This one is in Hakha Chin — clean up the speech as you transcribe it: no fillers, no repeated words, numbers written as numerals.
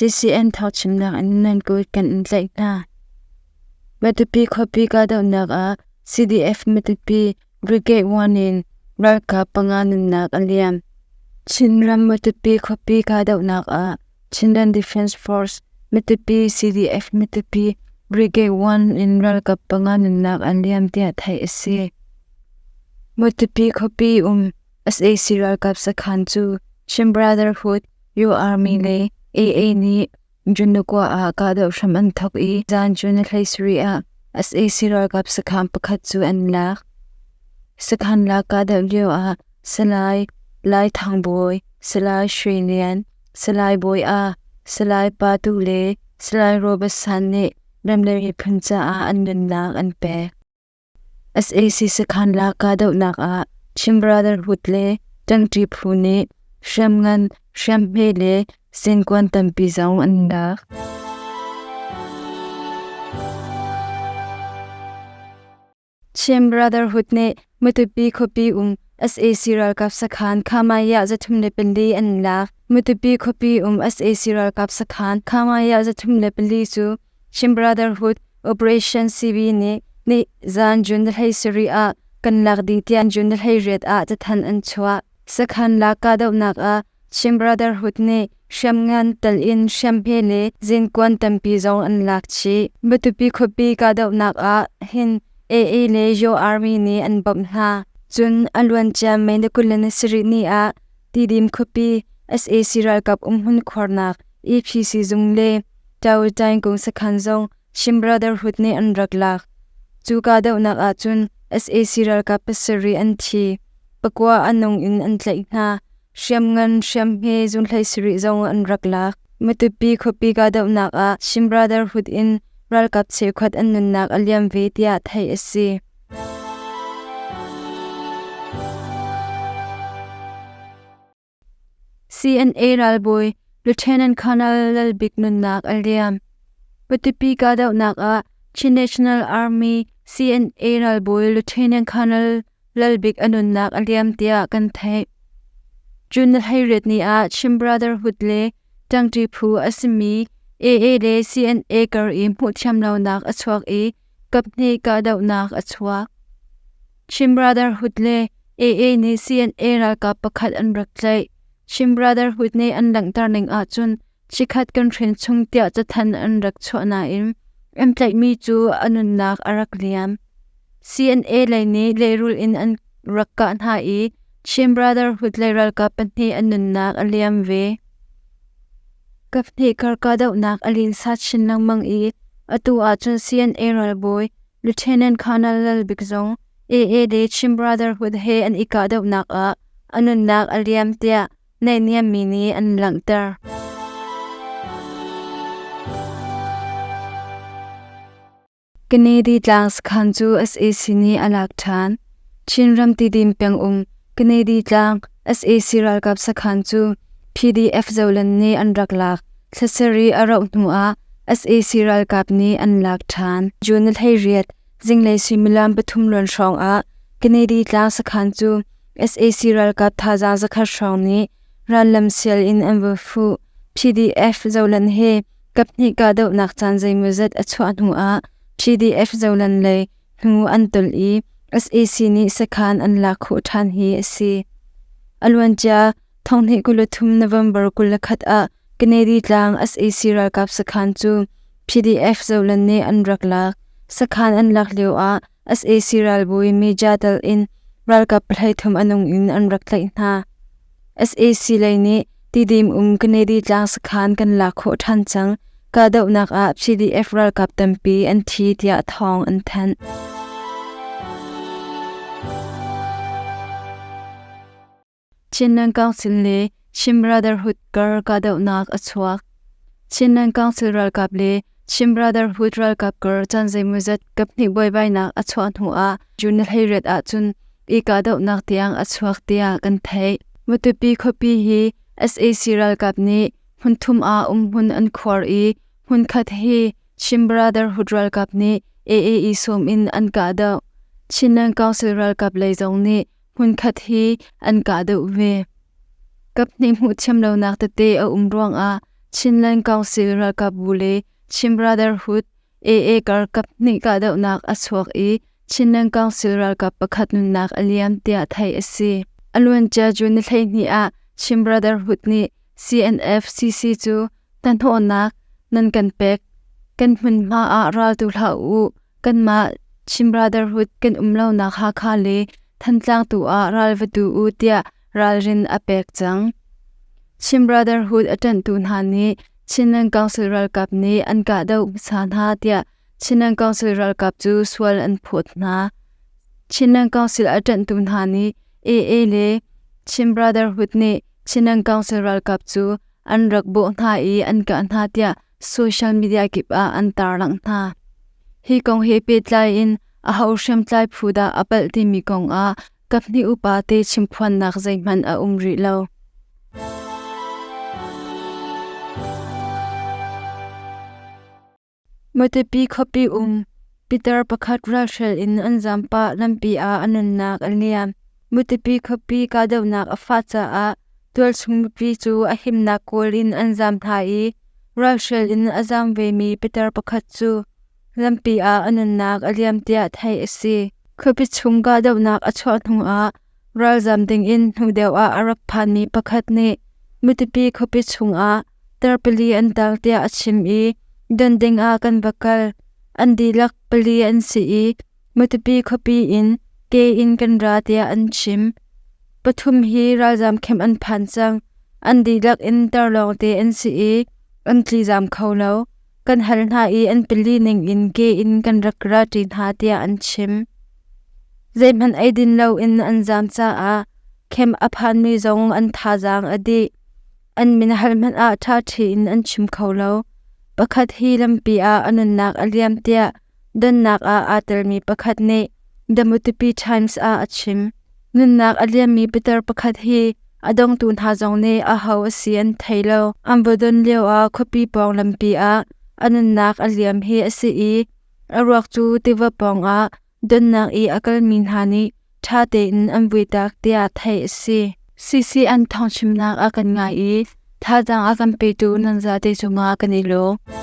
CCN thawngchimnak in nan kut kan in tlaih hna. Matupi khuapi kahdohnak ah CDF Matupi Brigade 1 in ralkap panga nunnak a liam. Chinram Matupi khuapi kahdohnak ah Chinland Defence Force Matupi CDF Matupi Brigade 1 in ralkap panga nunnak an liam tiah theih a si. Matupi khuapi um sac ralkap sakhan cu Chin Brotherhood, U Army le AA nih Junukua ah kahdoh hram an thawk i zan June 13 ah sac ralkap sakhan pakhat cu an lak. Sakhan lak kahdoh lio ah Salai Lai Thang Bawi, Salai Shwe Lian, Salai Bawi A, Salai Pa Tu le Salai Robert San nih ramleng miphun caah an nunnak an pek. Sac sakhan lak kahdohnak ah Chin Brotherhood le ṭangṭi phu nih hriamngan, hriamhme le singkuan tampi zong an lak. Chin Brotherhood nih Matupi khuapi um sac ralkap sakhan Khamaya 34 an lak. Matupi khuapi um sac ralkap sakhan Khamaya 34 cu Chin Brotherhood Operation CB nih ni zan June 17 ah kan lak ding tiah June 18 ah cathanh an chuah. Sakhan lak kahdohnak ah Chin Brotherhood nih hriamngan tal in hriamhme le zinkuan tampi zong an lak chih. Matupi khuapi kahdohnak ah hin AA le Yo Army nih an bawmh hna. Cun a luancia May 27 ni ah Tidim khuapi sac ralkap umhmun khuarnak EPC zung le Taung Kung sakhan zong Chin Brotherhood nih an rak lak. Cu kahdohnak ahcun sac ralkap pasarih an thi. Pakua a nung in an tlaih hna. Hriamngan, hriamhme, zunhlei sarih zong an rak lak. Matupi khuapi kahdohnak ah Chin Brotherhood in ralkap cheukhat an nunnak a liam ve tiah theih a si. CNA ralbawi Lieutenant Colonel Lal Bik nunnak a liam. Matupi kahdohnak ah Chin National Army CNA ralbawi Lieutenant Colonel Lal Bik a nunnak a liam tiah kan theih. June 18 ni ah Chin Brotherhood le ṭangṭi phu a simi AA le CNA kar i hmuhthiam lonak a chuak i kaphnih kahdohnak a chuak. Chin Brotherhood le AA nih CNA ralkap pakhat an rak tlaih. Chin Brotherhood nih an langhter ning ahcun chikkhat kan hren chung tiah cathanh an rak chuah nain an tlaihmi cu a nunnak a rak liam. CNA lei nih lehrulh in an rak kah hna i Chin Brotherhood lei ralkap pahnih an nunnak a liam ve. Kaphnih kar kahdohnak a linsa chin lengmang i atu ahcun CNA ralbawi Lieutenant Colonel Lal Bik zong AA le Chin Brotherhood he an i kahdohnak ah a nunnak a liam tiah naihniammi nih an langhter. Kennedy tlang sakhan cu sac nih a lak ṭhan. Chinram Tidim pengum Kennedy tlang sac ralkap sakhan cu PDF Zoland nih an rak lak. Thla sarih a rauh hnu ah sac ralkap nih an lak ṭhan. June 18, zinglei suimilam 3 luan hrawng ah Kennedy tlang sakhan cu sac ralkap thazaang zakhat hrawng nih rallam sial in an va fuh. PDF Zoland he Kaphnih kahdohnak caan zeimawzat a chuah hnu ah PDF Zoland lei hnu an tolh i sac nih sakhan an lak khawh ṭhan hi a si. A luancia 2023 November 21 ah Kennedy tlang sac ralkap sakhan cu PDF Zoland nih an rak lak. Sakhan an lak lio ah sac ralbawi Major tal in ralkap 13 a nung in an rak tlaih hna. Sac lei nih Tidim um Kennedy tlang sakhan kan lak khawh ṭhan cang. Kahdohnak ah PDF ralkap tampi an thi tiah thawng an thanh. Chinland Council le Chin Brotherhood kar kahdohnak a chuak. Chinland Council ralkap le Chin Brotherhood ralkap kar caan zeimawzat kaphnih buaibainak a chuah hnu ah June 18 ahcun i kahdohnak tiang a chuak tiah kan theih. Matupi khuapi hi sac ralkap nih hmunthum ah umhmun an khuar i hmunkhat hi Chin Brotherhood ralkap nih AAE sawm in an kahdoh. Chinland Council ralkap lei zong nih hmunkhat hi an kahdoh ve. Kaphnih hmuhthiam lonak tete a um ruangah Chinland Council ralkapbu le Chin Brotherhood AA kar kaphnih kahdohnak a chuak i Chinland Council ralkap pakhat nunnak a liam tiah theih a si. A luancia June ni 12 ah Chin Brotherhood nih CNF-CC cu hnahnawhnak nan kan pek. Kan hmunhma ah ral tu hlah u. Kanmah Chin Brotherhood kan um lonak Hakha le Thantlang tu ah ral va tu u tiah ralrin a pek cang. Chin Brotherhood a ṭanhtu hna nih Chinland Council ralkap nih an kahdoh hmasa hna tiah Chinland Council ralkap cu sual an phawt hna. Chinland Council a ṭanhtu hna nih AA le Chin Brotherhood nih Chinland Council ralkap cu an rak bawh hna i an kah hna tiah social media kip ah an tarlangh hna. Hi kong he pehtlai in aho hriamtlai phu dah a palh timi kong ah kaphnih upa te chimphuannak zeihmanh a um rih lo. Matupi khuapi um pitar pakhat ralhrel in an zaam pah lampi ah a nunnak a liam. Matupi khuapi kahdohnak a fah caah tualchung mipi cu a himnak kawl in an zaam hna i ralhrel in a zaam vemi pitar pakhat cu lampi ah a nunnak a liam tiah theih a si. Khuapi chung kahdohnak a chuah hnuah ralzaam dingin hnu deuh ah a rak phanmi pakhat nih Matupi khuapi chungah tar pali an tang tiah a chim i don dingah kan va kal. An dihlak pali an si i Matupi khuapi in ke in kan ra tiah an chim. Pathum hi ralzaam camp an phan cang. An dihlak in tar lawngte an si i an tlizam kho lo. Kan hal hna i an pali ning in ke in kan rak ra ṭi hna tiah an chim. Zeihmanh eidin loin an zaam caah camp a phanmi zong an thazaang a dih. An min hal hmanh ah ṭhaṭhi in an chim kho lo. Pakhat hi lampi ah a nunnak a liam tiah donnak ah aa telmi pakhat nih The Matupi Times ah a chim. Nunnak a liammi pitar pakhat hi a dongtu hna zong nih aho a si an thei lo. An va don lioah khuapi pawng lampi ah a nunnak a liam hi a si i a ruak cu tiva pawngah donnak i a kalmi hna nih ṭha tein an vuitak tiah theih a si. CCN thawngchimnak a kan ngai i thazaang a kan petu nan zate cungah kan i lawm.